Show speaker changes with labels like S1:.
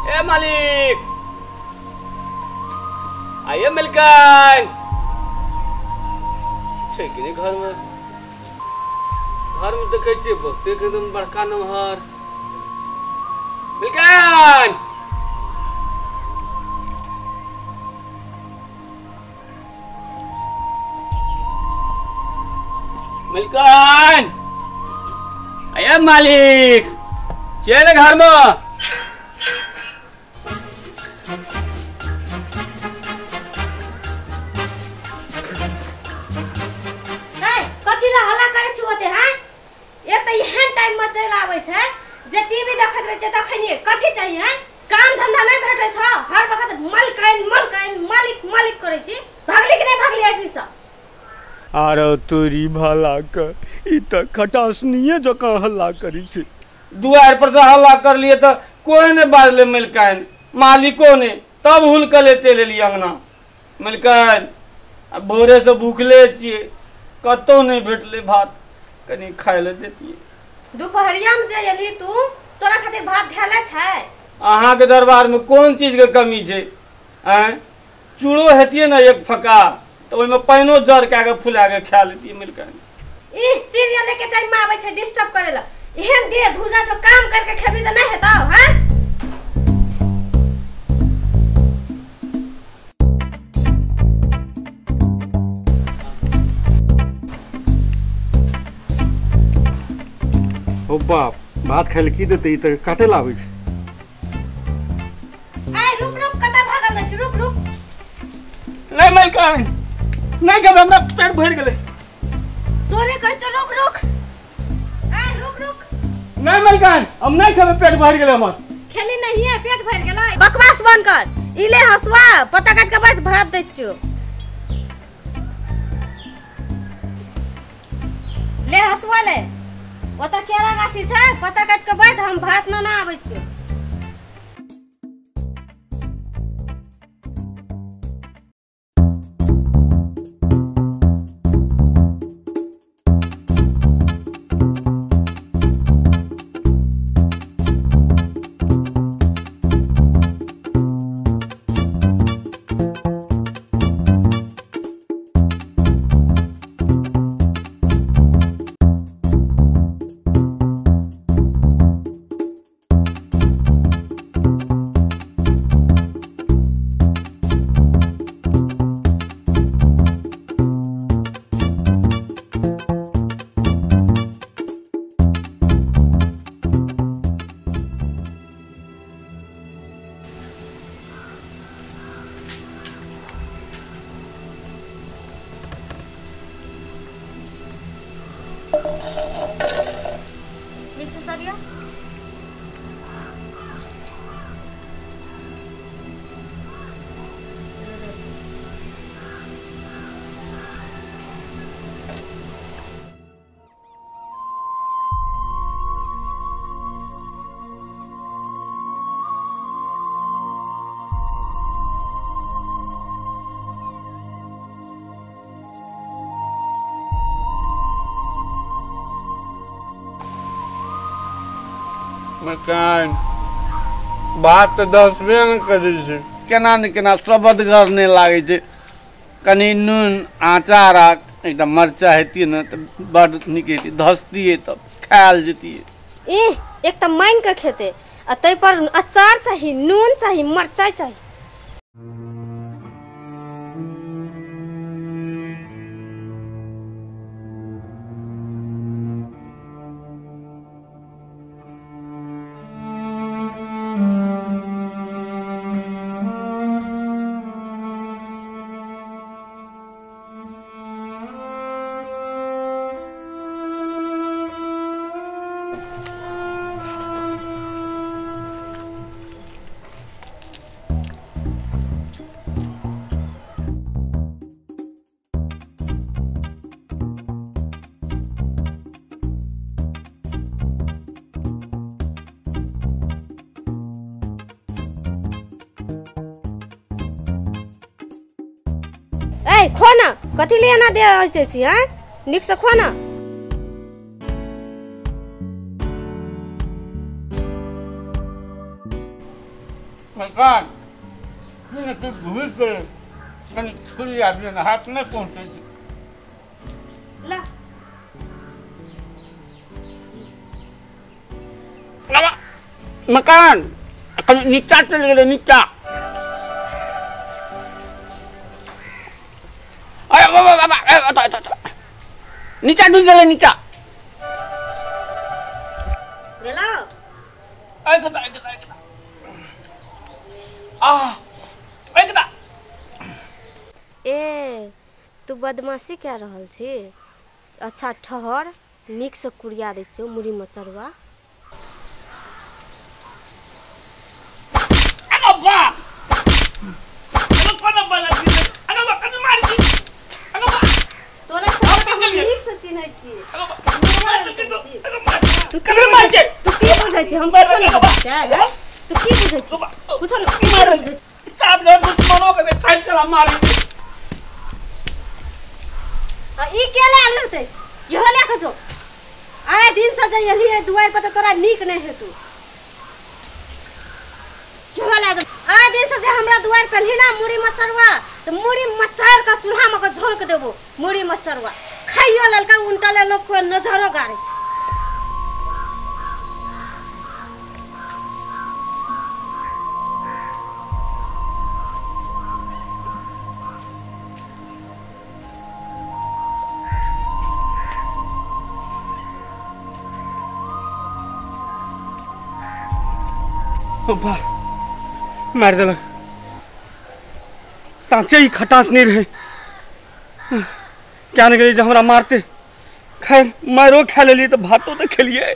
S1: ए मालिक, आइए मलकान। छै कि नहि घरमे? घरमे देखै छियै बहुते एकदम बड़का नमहर। मलकान, मलकान, आइए मालिक, छियै ने घरमे?
S2: कथी ला हल्ला करै छी ओते? हैं, एक तऽ एहन टाइम में चलि आबै छै जे टीवी देखैत रहै छै तखनिये। कथी चाहिए? हैं, काम धंधा नहि भेटै छौ, हर वक्त मलकाइन मलकाइन मालिक मालिक करै छी। भागली कि नहि भागली एहिसँ?
S1: आरो तोरी भला के, ई तऽ खटासनिये जकाँ हल्ला करै छै। दुआरि पर से हल्ला करलियै तऽ कोइ नहि बाजलै मलकाइन, मालिको नहि, तब हुलकले चलि एलियै अंगना। मलकाइन, आ भोरे से भूखले छियै, कतौ नहि भेटलै भात, कनि खाय लए देतियै।
S2: दुपहरिया में जे एलही तू, तोरा खातिर भात धैले छै?
S1: अहाँके दरबारमे कोन चीजके कमी छै? आँय, चूड़ो हेतियै ने एक फका तऽ ओहिमे पानिओ जर कए कऽ फुला कऽ खा लेतियै मलकाइन।
S2: ई सीरियल के टाइम में आबै छै डिस्टर्ब करे ला। एहन देह धुजा छौ, काम करके खेबी तऽ नहि हेतौ? हैं,
S3: ओ बाप, भात खाय लए की देतै? ई तऽ काटे ला आबै छै।
S2: ए रुक रुक, कतऽ भागल जाइ छी? रुक रुक।
S1: नहि मलकाइन, नहि खेबै, हमरा पेट भरि गेलै।
S2: तोरे कहै छौ रुक रुक। ए रुक रुक।
S1: नहि मलकाइन, हम नहि खेबै, पेट भरि गेलै हमर।
S2: खेली नहीं है पेट भरि गेलै? बकवास बंद कर। ई ले हसुआ, पत्ता काट के बैठ, भात दै छियौ। ले हसुआ ले, ओतऽ केरा गाछी छै, पत्ता काटि के बैठ, हम भात न ना आबै छियौ। मिक्स सरिया।
S1: मलकाइन, भात तऽ दसबे ने करै छै, केना ने केना सबदगर नहि लागै छै। कनि नून अचार आ एकटा मरचा हेतियै ने तऽ बड्ड नीक हेतियै, धसतियै तब खायल जेतियै।
S2: ई एक तऽ मांगि के खेतै आ ताहि पर अचार चाही, नून चाही, मरचाइ चाही। ए खो ना, कथी ले एना दे रहल छी? हैं, नीक से खो ना।
S1: मकान ने तू घुर के कनी खुली आबि ने हाथ नहि पहुँचै छै।
S2: ला
S1: बाबा मकान कनी नीचा चलि गेलै नीचा। अरे बाबा बाबा नीचा डूबि गेलै नीचा।
S2: गेलौ?
S1: एकटा एकटा एकटा आह एकटा।
S2: ए तू बदमाशी कए रहल छी? अच्छा ठहर, नीक से कुरिया दै छियौ मुड़ी मचरुआ।
S1: अरे बाप अरे कोना बाला अरे बा कनी मारी दी। अरे बा
S2: तोरा सब नीक से चिन्है छी।
S1: अरे बा तू कनी मार के
S2: तू की बुझै छी? हम कुछो नहि बुझै छियै। तू की बुझै छी? कुछो नहि
S1: मारै साफ घर दुश्मनो के खाइ चला मारी।
S2: आ ई के ले आनल होतै? इहो ले के जो। आइ दिन से जे एलियै दुआरि पर तऽ तोरा नीक नहि हेतौ। इहो ले जो। आइ दिन से जे हमरा दुआरि पर एलही ना मुड़ी मचरुआ तऽ मुड़ी मचारि कऽ चूल्हा मे कऽ झोंकि देबो। मुड़ी मचरुआ खाइयो लेलकै उनटले लोक नजरो गारै छै।
S1: वाह मारि देलक। साँचे ही खटास नहीं रहे, क्या नहीं गेलै जे हमरा मारते। खैर मारो खा लेलियै तऽ भातो तऽ खेलियै।